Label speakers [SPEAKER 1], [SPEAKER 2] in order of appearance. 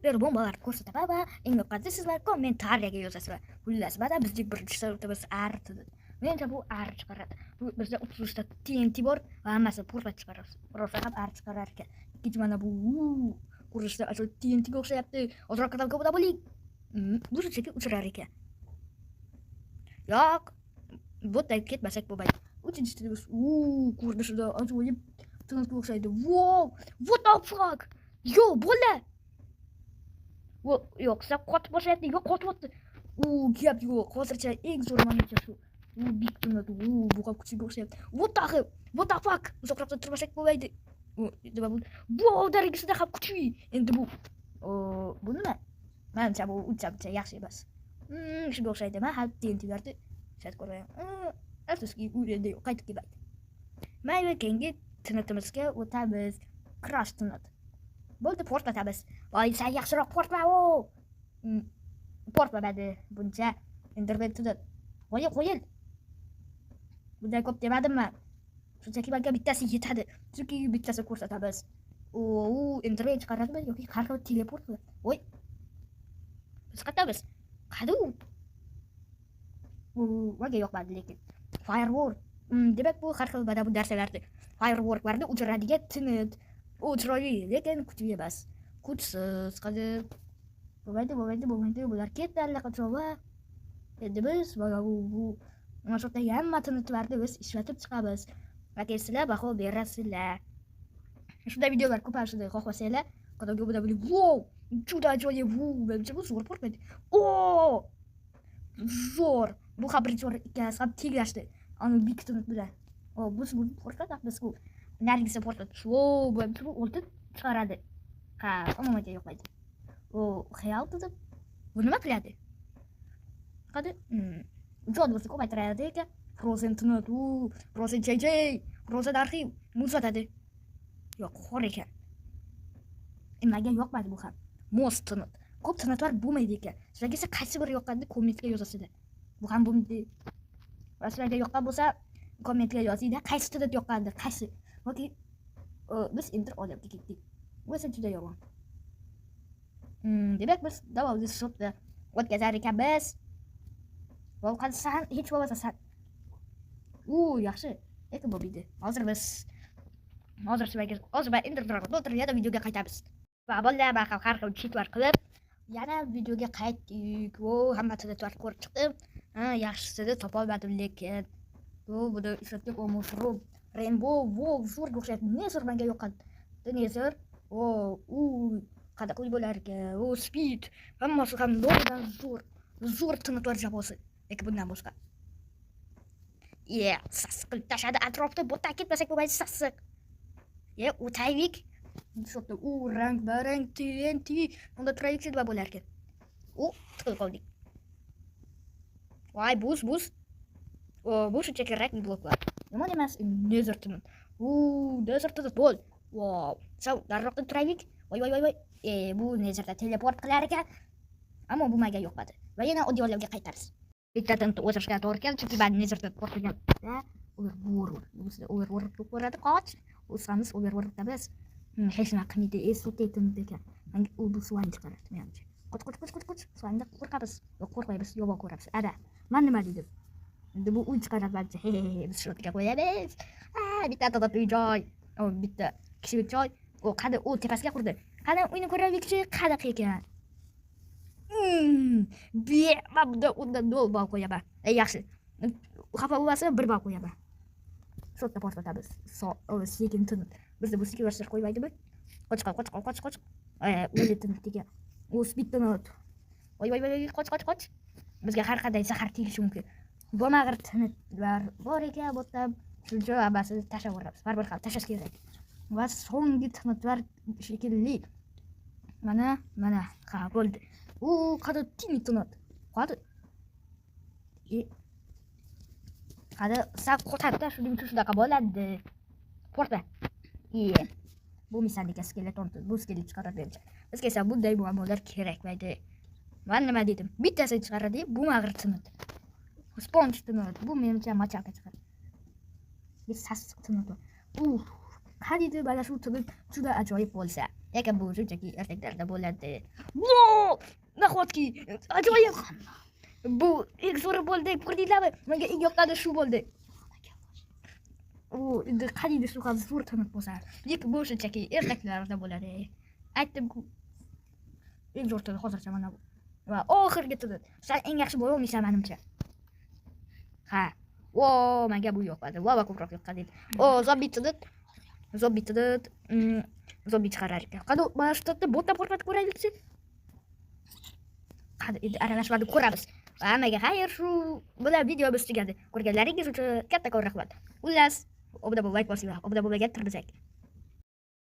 [SPEAKER 1] Bir bombalar ko'rsataman va eng yoqqanini sizlar kommentariyaga yozasizlar. Xullas, mana bizning birinchi suratimiz ar tilida. Menimcha, bu ar chiqaradi. Bu bizda 33 ta TNT bor va hammasi portlat chiqaradi. Rosa ham ar chiqarar ekan. Ikkinchi mana bu ko'rinishda ajoyib TNTga o'xshayapti. Ozroq qadam ko'p bo'ling. Bu shunchaki uchirar ekan. Yo'q, bu yerdan ketmasak bo'lmaydi. Uchinchi tilimiz ko'rinishida ajoyib TNTga o'xshaydi. Wow! What the fuck? Yo, bola! Yo'q, sizlar qotib boshlayapti, yo'q, qotyapti. U gap yo'q. Hozircha eng zo'r manimcha shu. U big TNT, u bu ham kuchliga o'xshayapti. What the hell? What the fuck? Uzoqroqda turmasak bo'lmaydi. U nima bu? Wow, daragisida ham kuchli. Endi bu bu nima? Manimcha, bu uncha buncha yaxshi emas. Shunga o'xshaydi. Man ham TNTlarni ishlatib ko'raman. Afsuski, u endi qaytib kelmaydi. Mayli, keyingi TNTimizga o'tamiz. Crash TNT. Bo'ldi, portlatamiz. Voy, san yaxshiroq portla, o. Portlamadi buncha. Enderman TNT. Qo'yil, qo'yil. Bunday ko'p demadimmi? Shunchaki menga bittasi yetadi. Chunki bittasi ko'rsatamiz. U Enderman chiqaradimi yoki har xil teleport qiladi? Voy. Biz qayerdamiz? Qani u? U menga yoqmadi lekin. Firework. Demak, bu har xil mana bu narsalarni, fireworklarni uchiradigan TNT. U chiroyli, lekin kuchli emas. Kuchsiz. Qani? Bo'lmaydi, bo'lmaydi, bo'lmaydi. Bular ketdi allaqachon va endi biz mana bu mana shu yerdagi hamma TNTlarni biz ishlatib chiqamiz. Va keyin sizlar baho berasizlar. Shunday videolar ko'payishini xohlasanglar, qadamga obuna bo'ling. Wow! Juda ajoyib. Bu menimcha, bu zo'r portlaydi. O! Zo'r. Bu ham birinchi o'rin, ikkalasi ham tenglashdi. Ani big TNT bilan. O, biz buni portlatamiz bu. Narigisi portlatdi. Wow, bu oltin chiqaradi. Ha, umuman yoqmaydi. U xayol tuzib, bu nima qiladi? Qani? Jon bo'lsa ko'paytiradi ekan. Frozen TNT, u Frozen JJ, Frozen arxiv muzlatadi. Yo'q, xor ekan. Menga yoqmadi bu ham. Most TNT. Ko'p TNTlar bo'lmaydi ekan. Sizlarga esa qaysi biri yoqqanini kommentga yozasizlar. Bu ham bo'lmaydi. Va sizlarga yoqqan bo'lsa, kommentga yozinglar. Qaysi TNT yoqqandi, qaysi? Yoki biz enter olyapti ketdik. Bu esa juda yomon. Demak, biz davomli sotda o'tkazar ekanmiz. Volqan san hech bo'lmasa san. U yaxshi. Lekin bo'lmaydi. Hozir biz hozir sizlarga hozir man Ender Dragon o'tirib yana videoga qaytamiz. Va bolalar, man ham har xil cheatlar qilib yana videoga qaytdik. O, hamma TNTlarni ko'rib chiqdim. Ha, yaxshisini topolmadim lekin. Bu buni ishlatdik, o mushroom. Rainbow, wow, zo'rga o'xshayapti. Nether menga yoqqan. Nether. O, u qanaqa uy bo'lar ekan? O, speed. Hammasi ham no'dan zo'r. Zo'r TNTlar jamoasi. Lekin bundan boshqa. Ye, sassiq qilib tashladi atrofda. Bu yerdan ketmasak bo'lmaydi, sassiq. Ye, o'taylik. Shu u rang barang TNT. Unda turaylikchi, nima bo'lar ekan? U tiqilib qoldik. Voy, buz, buz. O, bu shunchaki rang bloklar. Yomon emas, Nether TNT. U Nether TNT bo'l. Wow. Sal nariroqda turaylik. Voy, voy, voy, voy. E, bu Netherda teleport qilar ekan. Ammo bu menga yoqmadi. Va yana oddiy olamga qaytamiz. Bitta TNT o'chirishga to'g'ri keldi, chunki man Netherda qo'rqgan. Overworld. Overworld ko'radi, qoch. O'samiz Overworldda biz. Hech nima qilmaydi. E, suv TNT ekan. Menga u bu slime chiqaradi, menimcha. Qoch, qoch, qoch, qoch, qoch. Slimedan qo'rqamiz. Yo'q, qo'rqmaymiz, yomon ko'ramiz. Ada. Man nima dedim? Endi bu uy chiqaradi manimcha. He, he, he, biz shu qo'yamiz. Ha, bitta TNT uy joy. O, bitta kishilik joy. U qani, u tepasiga qurdi. Qani, uyni ko'raylikchi, qanaqa ekan. Man bunda undan 0 ball qo'yaman. E, yaxshi. Xafa bo'lmasa, 1 ball qo'yaman. Shu yerda portlatamiz. Sekin TNT. Bizda bu sekinlashtirib qo'ymaydimi? Qoch, qoch, qoch, qoch, qoch. E, o'li TNT ekan. U speed TNT. Voy, voy, voy, qoch, qoch, qoch. Bizga har qanday zahar tegishi mumkin. Bo'lmag'ir TNTlar bor ekan bu yerda. Shuning uchun hammasini tashlab yuboramiz. Baribir ham tashlash kerak. Va so'nggi TNTlar shekilli. Mana, mana, ha, bo'ldi. U qani tini TNT. Qani? E, qani sal qotadi-da, shuning uchun shunaqa bo'ladi. Portla. E, bo'lmaysan ekan skeleton. Bu skelet chiqaradi menimcha. Bizga esa bunday muammolar kerakmaydi. Man nima dedim? Bittasi chiqaradi, bu mag'ir TNT. Sponge TNT. Bu menimcha мочалка chiqaradi. Bir sassiq TNT. Qaniydi mana shu TNT juda ajoyib bo'lsa. Lekin bu shunchaki ertaklarda bo'ladi. Vo! Nahotki, ajoyib. Bu eng zo'ri bo'ldi, ko'rdinglarmi? Menga eng yoqqani shu bo'ldi. U endi qaniydi shu ham zo'r TNT bo'lsa. Lekin bu shunchaki ertaklarda bo'ladi. Aytdim-ku. Eng zo'r TNT hozircha mana bu. Va oxirgi TNT. San eng yaxshi bo'la olmaysan menimcha. Ha. Vo, menga bu yoqmadi. Lava ko'proq yoqqan edi. O, zombi TNT. Zombi TNT. Zombi chiqarar ekan. Qani, mana shu TNTni botdan portlatib ko'raylikchi. Qani, endi aralashmani ko'ramiz. Hammaga xayr, shu bilan videomiz tugadi. Ko'rganlaringiz uchun kattakon rahmat. Xullas, obuna bo'lib, layk bosinglar. Obuna bo'lmagan tirmizak.